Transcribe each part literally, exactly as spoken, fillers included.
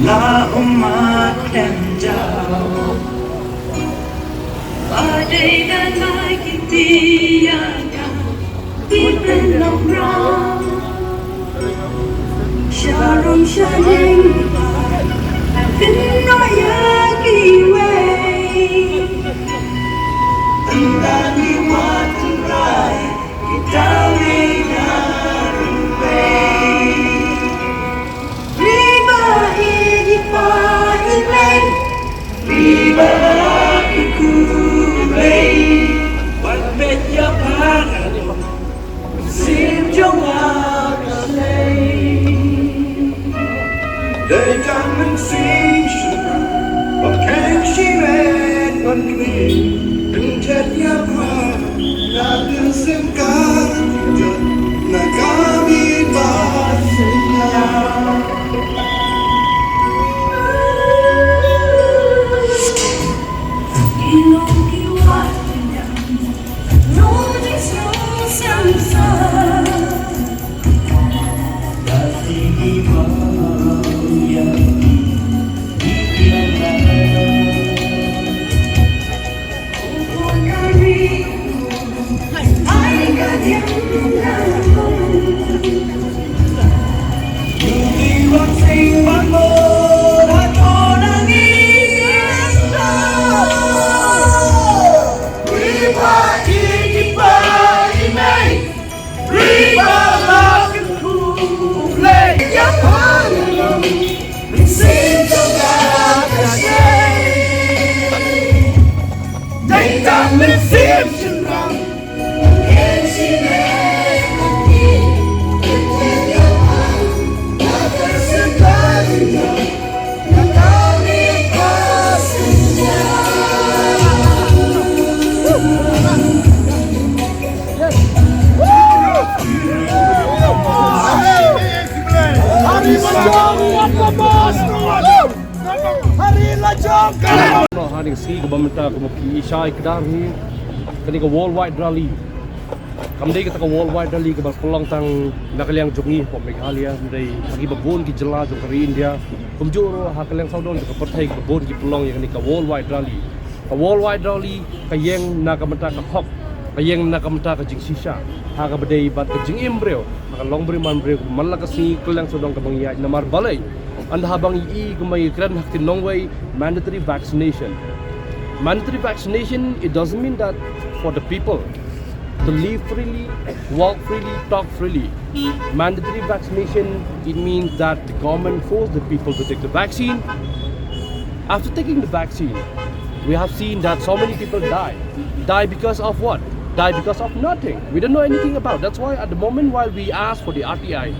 La ummat khlem jaw. Ba dei da lai ki tiang ka, ki pynlong rong. Sharum shading, pynnoh ïa kiwei. Tang da ki wat rai, ki dang ïa rympei. Riba ïa ki pa i mei, riba la ki khublei. Wat met ïa pha, mynsiem jong nga ka sei. Dei tang mynsiem shu, ba kheiñ shimet ban kmie. Pynthet ïa pha, na mynsiem ka, na ka bit ba sngewsih. Hari la jong ka. Ha kane ka sngi kaba mynta, kumba phi i shai kdar hi, kane ka worldwide rally. Kam dei kata ka worldwide rally kaba pynlong tang na ka liang jong ngi hapoh Meghalaya, hynrei ha kiba bun ki jylla jong ka ri India. Kumjuh ruh ha ka liang sawdong jong ka pyrthei kiba bun ki pynlong ïa kane ka worldwide rally. Ka worldwide rally ka ïeng na ka bynta ka hok, ka ïeng na ka bynta ka jingshisha ha kaba dei bad ka jingim briew, ha ka long briew man briew, man la ka sngi ka liang sawdong kaba ngi ïaid. Namar balei? Ynda haba ngi i kumba ngi kren ha ki nongwei, mandatory vaccination. Mandatory vaccination, it doesn't mean that for the people to live freely, walk freely, talk freely. Mandatory vaccination, it means that the government forced the people to take the vaccine. After taking the vaccine, we have seen that so many people die. Die because of what? Die because of nothing. We don't know anything about. That's why at the moment, while we ask for the R T I,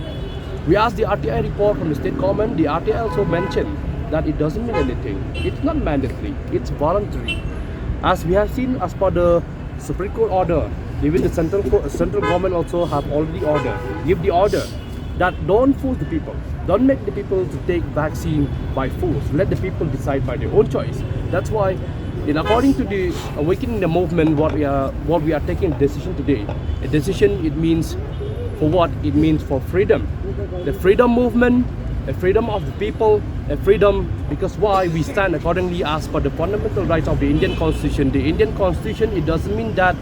we asked the R T I report from the state government. The R T I also mentioned that it doesn't mean anything. It's not mandatory. It's voluntary. As we have seen, as per the Supreme Court order, even the central co- central government also have already ordered, give the order that don't force the people, don't make the people to take vaccine by force. Let the people decide by their own choice. That's why, in according to the Awakening the Movement, what we are what we are taking a decision today. A decision, it means for what? It means for freedom. The freedom movement, a freedom of the people, a freedom because why we stand accordingly as per the fundamental rights of the Indian Constitution. The Indian Constitution, it doesn't mean that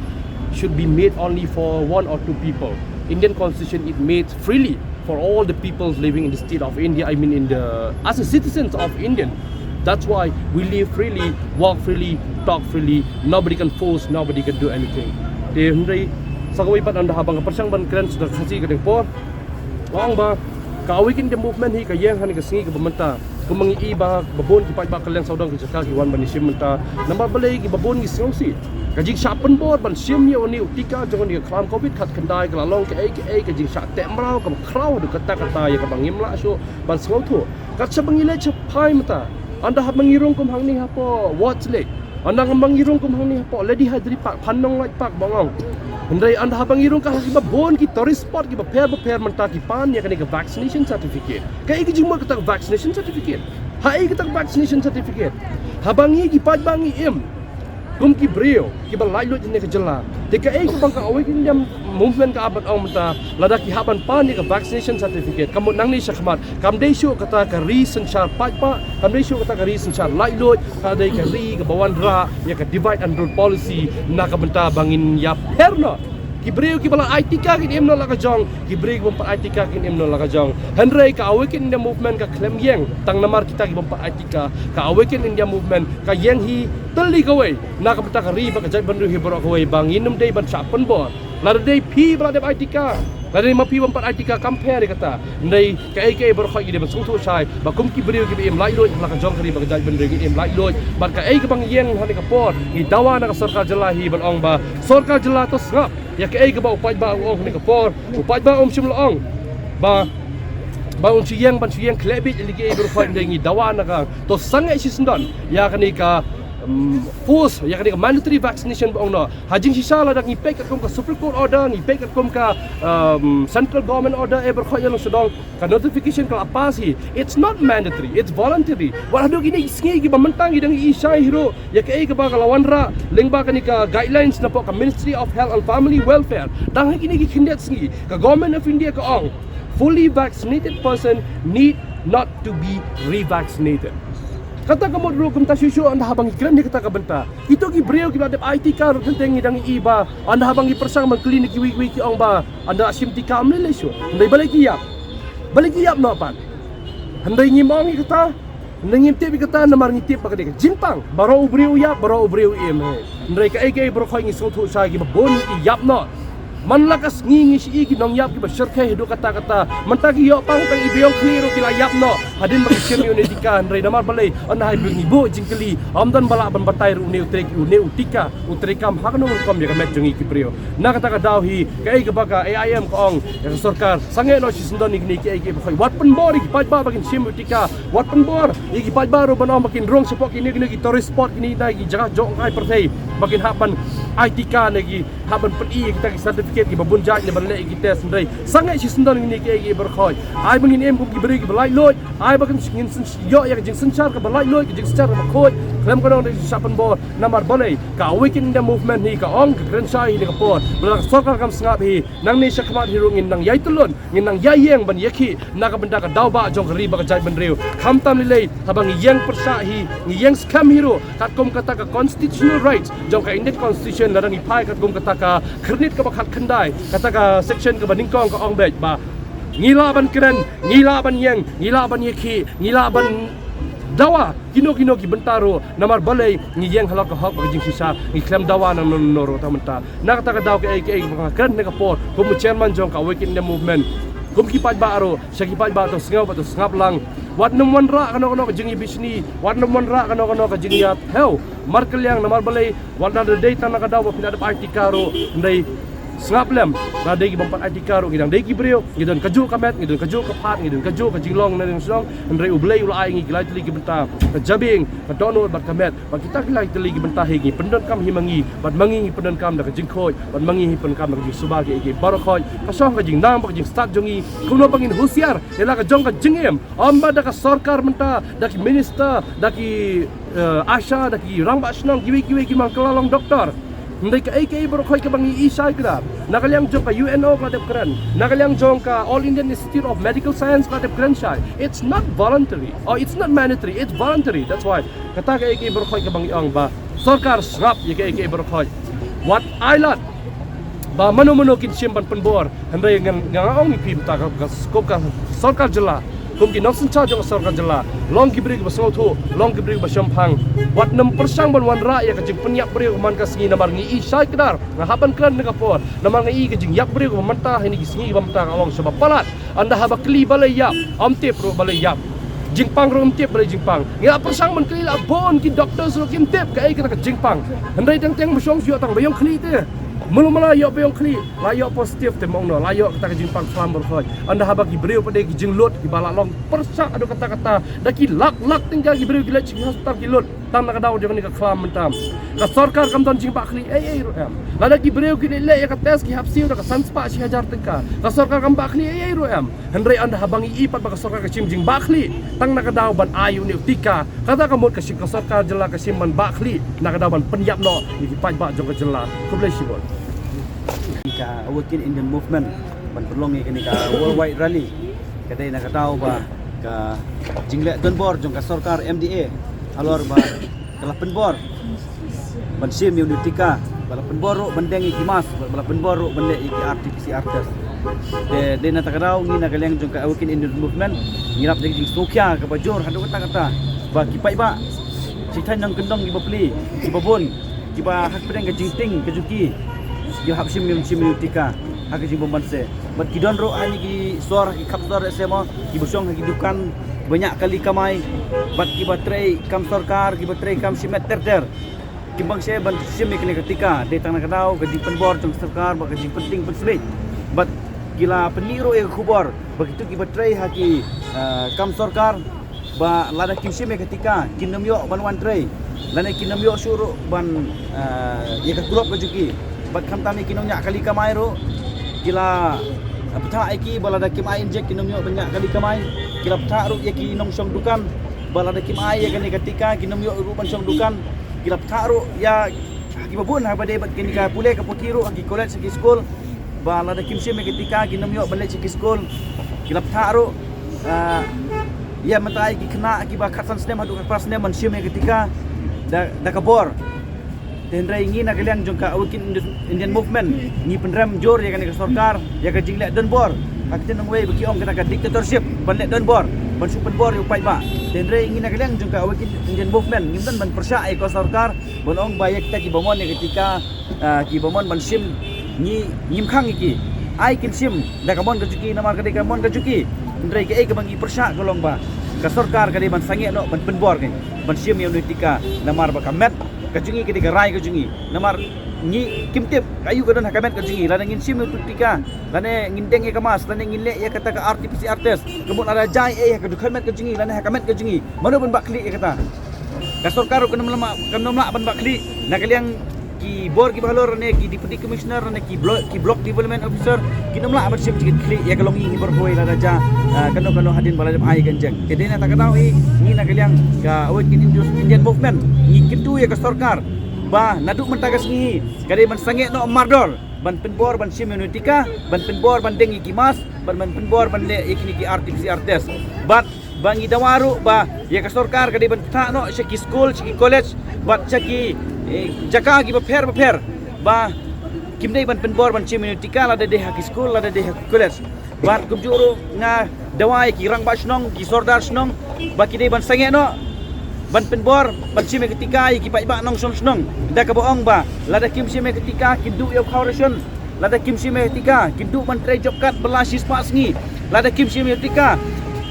should be made only for one or two people. Indian Constitution, it made freely for all the peoples living in the state of India, I mean in the, as a citizens of Indian. That's why we live freely, walk freely, talk freely. Nobody can force, nobody can do anything. Te hynrei sa kawei pat ynda haba nga pyrshang ban kren sha ka Khasi ka dei por, nga ong ba ka Awaken the Movement hi ka ïeng ha kane ka sngi kaba mynta. Kumba ngi i ba, ba bun ki paidbah ka liang sawdong ki jaka ki wan ban ïashim mynta. Namar balei? Kiba bun ngi sngewsih ka jingshah pynbor ban shim ïa une u tika jong une u khlam covid khatkhyndai ka la long kaei kaei ka jingshah teh mraw kaba khraw haduh katta katta ïa kaba ngim lah shuh ban sngewthuh. Kat shaba ngi leit shaphai mynta, ynda haba ngi rung kum hangne hapoh Ward's Lake, ynda haba ngi rung kum hangne hapoh Lady Hydari Park, Phan Nonglait Park ba nga ong. Hynrei ynda haba ngi rung ka ha kiba bun ki tourist spot kiba pher ba pher mynta ki pan ïa kane ka vaccination certificate. Kaei ka jingmut kata ka vaccination certificate? Haei kata ka vaccination certificate? Haba ngi ki paidbah ngi im, Kum ki briew kiba laitluid ha kane ka jylla, te kaei kaba ka Awake India Movement ka hap ban ong mynta, lada ki hap ban pan ïa ka vaccination certificate, ka mut nangne shakhmat kam dei shuh kata ka ri synshar paidbah, kam dei shuh kata ka ri synshar laitluid, ka dei ka ri kaba wanrah ïa ka divide and rule policy na ka bynta ba ngin ïapher noh. Ki briew kiba la ai tika kin im noh la ka jong, ki briew kibym pat ai tika kin im noh la ka jong. Hynrei ka Awake India Movement ka khlem ïeng tang namar kita kibym pat ai tika. Ka Awake India Movement ka ïeng hi tylli kawei na ka bynta ka ri bad ka jaitbynriew hi baroh kawei, ba ngin ym dei ban shah pynbor. Lada dei phi ba la dep ai tika, lada dei ma phi bym pat ai tika, kam pher ïa kata. Hynrei kaei kaei baroh khoit ngi dei ban sngewthuh shai ba kum ki briew kiba im laitluid la ka jong ka ri bad ka jaitbynriew, ngi im laitluid. Bad kaei kaba ngi ïeng ha kane ka por, ngi dawa na ka sorkar jylla hi ban ong ba sorkar jylla to sngap ïa kaei kaba u paidbah u ong ha kane ka por. U paidbah um shym la ong ba ba un shu ïeng ban shu ïeng khleh bit ïa lade baroh khoit. Hynrei ngi dawa na ka, to sangeh shisyndon ïa kane ka, um, force, ïa kane ka mandatory vaccination ba ong noh. Ha jingshisha lada ngi peit katkum ka Supreme Court order, ngi peit katkum ka, um, central government order, eh, baroh khoit ïa long sdang, ka notification ka la pass hi. It's not mandatory, it's voluntary. Wat haduh kine ki sngi kiba mynta ngi dang ïohi shai hi ruh ïa kaei kaba ka la wanrah lyngba kane ka guidelines napoh ka Ministry of Health and Family Welfare. Tang ha kine ki khyndiat sngi ka Government of India ka ong, fully vaccinated person need not to be revaccinated. Kata ka mut ruh kumta shuh shuh ynda haba ngi kren ïa kata ka bynta, kito ki briew kiba la dep ai tika ruh teng teng ngi dang ïohi ba ynda haba ngi pyrshang ban kylli na kiwei kiwei ki ong ba ynda la shim tika ym lei lei shuh. Hynrei balei ki ïap? Balei ki ïap noh pat? Hynrei ngim ong ïa kata, hynrei ngim tip ïa kata namar ngi tip ba ka dei ka jingpang. Baroh u briew u ïap, baroh u briew u im hi. Hynrei kaei kaei baroh khoit ngi sngewthuh shai kiba bun ki ïap noh. Man la ka sngi ngi shu ïohi ki nongïap kiba shyrkhei haduh katta katta. Mynta ki ïoh pang tang i ba ïong khlieh ruh ki la ïap noh hadien ba ki shim ïa une u tika. Hynrei namar balei? Ynda haba ngi buh jingkylli, ym don ba lah ban batai ruh une u trei, une u tika u treikam ha kano ka rukom ïa ka met jong ngi ki briew. Na kata ka daw hi kaei kaba ka A I M ka ong ïa ka sorkar, sangeh noh shisyndon ïa kine kiei kiei baroh khoit. Wat pynbor ïa ki paidbah ba kin shim ïa u tika. Wat pynbor ïa ki paidbah ruh ban ong ba kin rung shapoh kine kine ki tourist spot, kine na ki jaka jong ka pyrthei, ba kin hap ban ai tika ne ki hap ban pyni ïa kita ki certificate kiba bun jait ne ban leh ïa ki test. Hynrei sangeh shisyndon ïa kine kiei kiei baroh khoit. Ai ba ngin im kum ki briew kiba laitluid, ai ba ngin syn-, ïoh ïa ka jingsynshar kaba laitluid, ka jingsynshar kaba khuid. Khlem ka dang dei sha pynbor. Namar balei? Ka Awake India Movement hi ka ong, ka kren shai hi na ka por ba lada ka sorkar kam sngap hi, nangne shakhmat hi ruh ngin nang ïai tyllun, ngin nang ïai ïeng ban ïakhih na ka bynta ka daw bah jong ka ri bad ka jaitbynriew. Khamtam lei lei haba ngi ïeng pyrshah hi, ngi ïeng skhem hi ruh katkum kata ka constitutional rights jong ka Indian Constitution, lada ngi phai katkum kata ka khyrnit kaba khatkhyndai, kata ka section kaba nyngkong ka ong beit ba ngi lah ban kren, ngi lah ban ïeng, ngi lah ban ïakhih, ngi lah ban dawa kino kino ki bynta ruh. Namar balei? Ngi ïeng halor ka hok bad ka jingshisha, ngi khlem dawa na no no ruh tang mynta. Na kata ka daw kaei kaei ba nga kren ha kane ka por kum u chairman jong ka Awake India Movement, kum ki paidbah ruh, sha ki paidbah, to sngew bad to sngap lang. Wat nym wanrah kano kano ka jingïabishni, wat nym wanrah kano kano ka jingïathew markylliang. Namar balei? Wat lada dei tang na ka daw ba phi la dep ai tika ruh, hynrei sngap lem, lada dei ki bym pat ai tika ruh, ngi dang dei ki briew, ngi don kajuh ka met, ngi don kajuh ka phad, ngi don kajuh ka jinglong ne jingshnong. Hynrei U Blei u la ai ngi ki lai tylli ki bynta, ka jabieng, ka dohnud bad ka met. Bad kita ki lai tylli ki bynta hi ngi pyndonkam hi ma ngi, bad ma ngi ngi pyndonkam da ka jingkhuid, bad ma ngi ngi pyndonkam da ka jingsuba kiei kiei baroh khoit. Ka shong ka jingnang bad ka jingstad jong ngi kumno ba ngin husiar ïa la ka jong ka jingim. Ym ba da ka sorkar mynta, da ki minister, da ki, eh, ASHA, da ki rangbah shnong kiwei kiwei ki man kylla long doktor. Hynrei kaei kaei baroh khoit kaba ngi ïohi shai kdar, na ka liang jong ka U N O ka la dep kren, na ka liang jong ka All Indian Institute of Medical Science ka la dep kren shai. It's not voluntary or it's not mandatory, it's voluntary. That's why kata kaei kaei baroh khoit kaba ngi ong ba sorkar sngap ïa kaei kaei baroh khoit. Wat ai lad ba mano mano kin shim ban pynbor. Hynrei ngan, nga ong ïa phi mynta ka, ka, kum ka sorkar jylla, kum ki nongsynshar jong ka sorkar jylla, long ki briew kiba sngewthuh, long ki briew kiba shemphang. Wat nym pyrshang ban wanrah ïa ka jingpynïap briew man ka sngi, namar ngi ïohi shai kdar, nga hap ban kren ha kane ka por, namar ngi ïohi ka jingïap briew kaba mynta ha kine ki sngi kiba mynta ka long shaba palat. Ynda haba kylli balei ïap, ym tip ruh balei ïap. Jingpang ruh ym tip balei jingpang. Ngi la pyrshang ban kylli la bun ki doctors ruh kim tip kaei kata ka jingpang. Hynrei teng teng ba shong shu ïoh tang ba ïong khlieh te. Mulu mala ïoh ba ïong khlieh, la ïoh positive te, ma ong noh, la ïoh kata ka jingpang khlam baroh khoit. Ynda haba ki briew pat dei ki jinglut kiba la long pyrshah haduh katta katta, da ki lak lak tyngka ki briew ki leit sha ki hospital ki lut tang na ka daw jong kane ka khlam mynta. Ka sorkar kam don jingbahkhlieh ei ei ruh em. Lada ki briew ki leh ïa ka test ki hap siew da ka san spah shi hajar tyngka, ka sorkar kam bahkhlieh ei ei ruh em. Hynrei ynda haba ngi i pat ba ka sorkar ka shim jingbahkhlieh tang na ka daw ban ai ïa une u tika, kata ka mut ka shim, ka sorkar jylla ka shim ban bahkhlieh na ka daw ban pynïap noh ïa ki paidbah jong ka jylla. Khublei shibun. Ka Awaken Indian Movement ban pynlong ïa kane ka worldwide rally ka dei na ka daw ba ka jingleh donbor jong ka sorkar M D A halor ba ka la pynbor ban shim ïa une u tika, ba la pynbor ruh ban deng ïa ki mask, ba la pynbor ruh ban leh ïa ki R T P C R test. Te dei na kata ka daw ngi na ka liang jong ka Awaken Indian Movement ngi lap da ka jingsngewkhia kaba jur haduh katta katta ba ki paidbah shi thaiñ nongkyndong kiba pli, kiba bun, kiba ha ka pdeng ka jingtieng ka jong ki, ki hap shim ïa une u tika ha ka jingbymman se. Bad ki don ruh ha kine ki sor, ha ki khap sor lehse mo, kiba shong ha ki dukan, kiba ñiah kali kamai, bad kiba trei kam sorkar, kiba trei kam shimet ter ter. Kim bang shuh ban shim ïa kane ka tika, dei tang na ka daw ka jingpynbor jong ka sorkar bad ka jingpyntieng pynsmit. Bad ki la pynmih ruh ïa ka khubor ba kito kiba trei ha ki, ah, kam sorkar ba lada kim shim ïa ka tika kin ym ïoh ban wan trei, lane kin ym ïoh shuh ruh ban, ah, ïa ka kulop ka jong ki. Bad khamtam ïa ki nongñiah kali kamai ruh ki la bthah ïa ki ba lada kim ai injek kin ym ïoh ban ñiah kali kamai. Ki la bthah ruh ïa ki nongshong dukan ba lada kim ai ïa kane ka tika kin ym ïoh ruh ban shong dukan. Ki la bthah ruh ïa kiba bun ha ba dei bad kane ka pule ka puthi ruh ha ki college, ha ki skul, ba lada kim shim ïa ka tika kin ym ïoh ban leit sha ki skul. Ki la bthah ruh, ah, ïa mynta ïa ki khynnah kiba khatsan snem haduh khatphra snem ban shim ïa ka tika da, da ka bor. Te hynrei ngi na ka liang jong ka Awaken Indi-, Indian Movement ngi pynrem jur ïa kane ka sorkar ïa ka jingleh donbor. Ha ka ktien nongwei ba ki ong kata ka dictatorship, ban leh donbor, ban shu pynbor ïa u paidbah. Te hynrei ngi na ka liang jong ka Awaken Indian Movement ngim don ban pyrshah ïa ka sorkar ban ong ba ïa kita kiba mon ïa ka tika, ah, kiba mon ban shim, ngi, ngim khang ïa ki. Ai kin shim da ka mon ka jong ki namar ka dei ka mon ka jong ki. Hynrei kaei kaba ngi pyrshah ka long ba ka sorkar ka dei ban sangeh noh ban pynbor kein ban shim ïa une u tika namar ba ka met ka jong ngi ka dei ka rai ka jong ngi. Namar ngi kim tip aïu ka don ha ka met ka jong ngi. Lada ngin shim ïa une u tika, lane ngin deng ïa ka mask, lane ngin leh ïa kata ka R T P C R test, ka mut lada jia ei ei ha ka dkhot met ka jong ngi lane ha ka met ka jong ngi, mano ban bahkhlieh ïa kata? Ka sorkar ruh kan ym lah, kan ym lah ban bahkhlieh. Na ka liang ki bor kiba halor ne ki deputy commissioner ne ki blo-, ki block development officer kin ym lah ban shim jingkhlieh ïa ka long ngi hi baroh kawei lada jia, ah, kano kano hadien ba la dep ai ka injek. Te dei na kata ka daw hi ngi na ka liang ka Awaken Indian Movement ngi kyntu ïa ka sorkar ba naduh mynta ka sngi hi ka dei ban sangeh noh mardor ban pynbor ban shim ïa une u tika, ban pynbor ban deng ïa ki mask, ban, ban pynbor ban leh ïa kine ki R T P C R test. Bad ba ngi dawa ruh ba ïa ka sorkar ka dei ban bthah noh sha ki skul, sha ki college bad sha ki, eh, jaka kiba pher ba pher ba kim dei ban pynbor ban shim ïa une u tika lada dei ha ki skul, lada dei ha ki college. Bad kumjuh ruh nga dawa ïa ki rangbah shnong, ki sordar shnong ba ki dei ban sangeh noh ban pynbor ban shim ïa ka tika ïa ki paidbah nongshong shnong da kaba ong ba lada kim shim ïa ka tika kin duh ïa u khaw ration. Lada kim shim ïa ka tika kin duh ban trei job card bylla shispah sngi. Lada kim shim ïa ka tika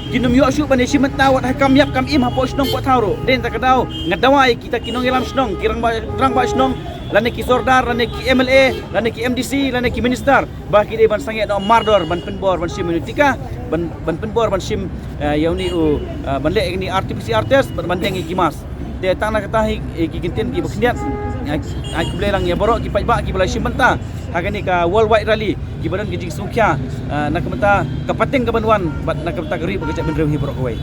kin ym ïoh shuh ban ïashim bynta wat ha kam ïap kam im hapoh shnong poh thaw ruh. Dei na kata ka daw nga dawa ïa kita ki nongïalam shnong, ki rangbah, rangbah shnong, lane ki sordar, lane ki M L A, lane ki M D C, lane ki minister ba ki dei ban sangeh noh mardor ban pynbor ban shim ïa une u tika, ban, ban pynbor ban shim, eh, ïa une u, eh, ban leh ïa une R T P C R test, ban, ban deng ïa ki mask. Te tang na kata hi, eh, ki kyntien kiba khyndiat. Ai, ai khublei lang ïa baroh ki paidbah kiba la shim bynta ha kane ka worldwide rally kiba don ka jingsngewkhia, eh, na ka bynta ka pateng kaban wan bad na ka bynta ka ri bad ka jaitbynriew hi baroh kawei.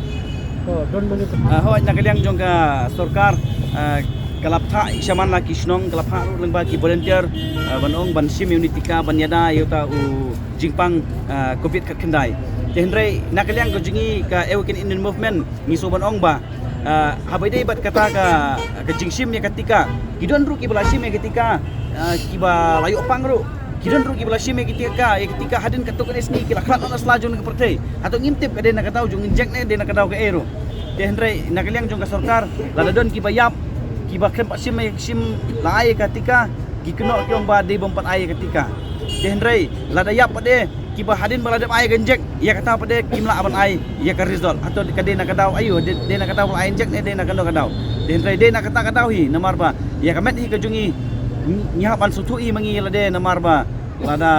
Oh, don mane. Ah, hooid, na ka liang jong ka sorkar, ah, ka la bthah shaman la ki shnong, ka la bthah ruh lyngba ki volunteer, ah, ban ong ban shim ïa une u tika ban ïada ïa uta u jingpang, ah, covid khatkhyndai. Te hynrei na ka liang ka jong ngi ka Awaken Indian Movement ngi shu ban ong ba, ah, haba ïadei bad kata ka, ka jingshim ïa ka tika, ki don ruh kiba la shim ïa ka tika, ah, kiba la ïoh pang ruh. Ki don ruh kiba la shim ïa ka tika, ïa ka tika hadien katto katne sngi ki la khlad noh na sla jong ka pyrthei. Hato ngim tip ka dei na ka daw jong injek ne dei na ka daw kaei ruh. Te hynrei na ka liang jong ka sorkar lada don kiba ïap, kiba khlem pat shim, shim la ai ïa ka tika, ki kynnoh ki ong ba dei bym pat ai ïa ka tika. Te hynrei lada ïap pat de kiba hadien ba la dep ai ïa ka injek, ïa kata pat de kim lah ban ai ïa ka result. Hato ka dei na ka daw aïu, dei, dei na ka daw ba la ai injek ne dei na kano ka daw. Te hynrei dei na kata ka daw hi namar ba ïa ka met hi ka jong ngi, ngi hap ban sngewthuh hi ma ngi lade namar ba lada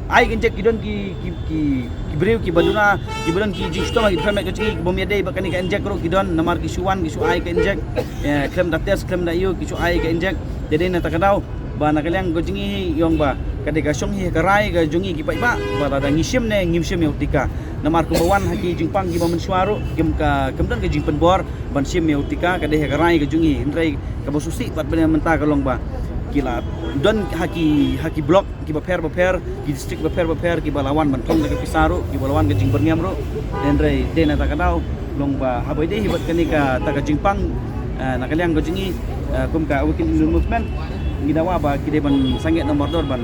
Ai ka injek ki don ki, ki, ki, ki briew kiba duna, kiba don ki jingshitom ha ki department ka jong ngi, ki bym ïadei bad kane ka injek ruh ki don, namar ki shu wan, ki shu ai ka injek, eh, khlem da test, khlem da ïoh, ki shu ai ka injek. Te dei na kata ka daw ba na ka liang ka jong ngi hi ong ba ka dei ka shong hi ka rai ka jong ngi ki paidbah, ba lada ngi shim ne ngim shim ïa u tika. Namar kumba wan ha ki jingpang kiba mynshuwa ruh, kim ka, kim don ka jingpynbor ban shim ïa u tika, ka dei ha ka rai ka jong ngi, hynrei kaba sngewsih pat mynta ka long ba ki la don ha ki, ha ki block kiba pher bapher, ki district bapher bapher, kiba la wan ban thung da ka pisa ruh, kiba la wan ka jingbyrngem ruh. Hynrei dei na kata ka daw long ba haba ïadei hi bad kane kata ka jingpang, eh, na ka liang ka jong ngi, eh, kum ka Awaken Innu Movement, ngi dawa ba ki dei ban sangeh na mardor ban,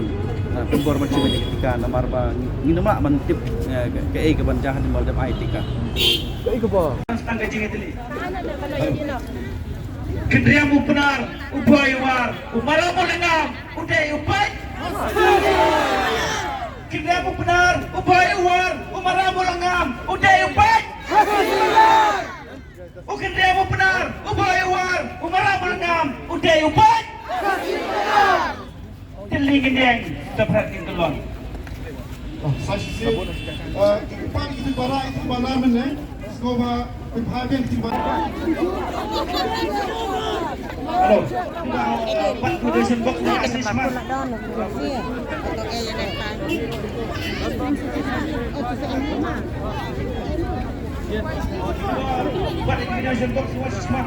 eh, pynbor ban shim ïa ka tika, namar ba ngim lah ban tip, eh, ka, kaei kaban jia hadien ba la dep ai tika. Kaei kaba. Tang ka jingïatylli. Khynriam u Pnar, u Bhoi u War, u Maram u Lyngngam, u dei u paid. Khynriam u Pnar, u Bhoi u War, u Maram u Lyngngam, u dei u paid. U khynriam u Pnar, u Bhoi u War, u Maram u Lyngngam, u dei u paid. Tylli ngin ïeng, da phrat ngin kyllon. Sa shisien, eh, ki kpa ki kti para, ki kti para mynne. Sngewbha pynphai biang ki kti para. Hello. Pat donation box na ka shisma. Pat donation box na ka shisma.